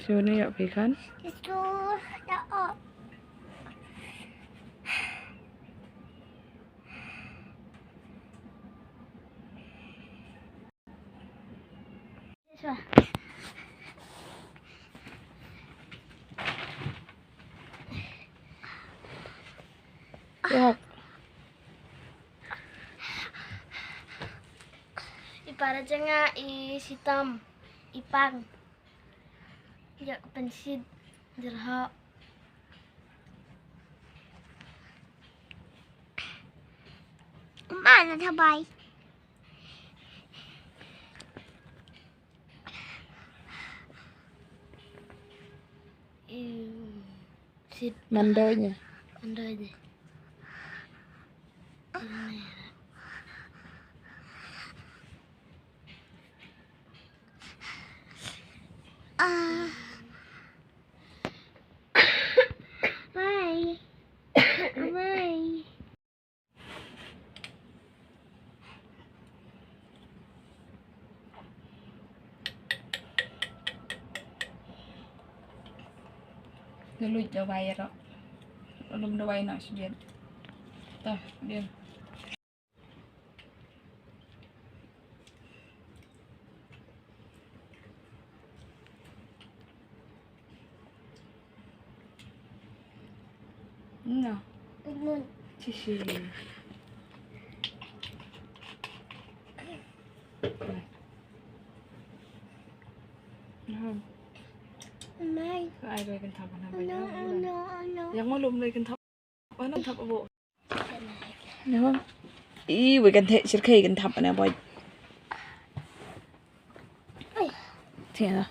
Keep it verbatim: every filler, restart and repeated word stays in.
Shu ne ïa phi kan. Shu da op. Ïa. I para janga i sitam i pang. Ïa ka pensit jerhok. Mana thabai? Sit. Mandonya. Mandonya. Ah. Bye. Bye. Ngi luid dawai ïa ro. Lum dawai na sdien. Tah, dien. No. Chichi. Mai. Ai, doi kan thap na bai. No, no, no. Yang malu doi kan thap. Wan thap abo. Ih, wei kan theh shirkhei kan thap na bai. Theh na.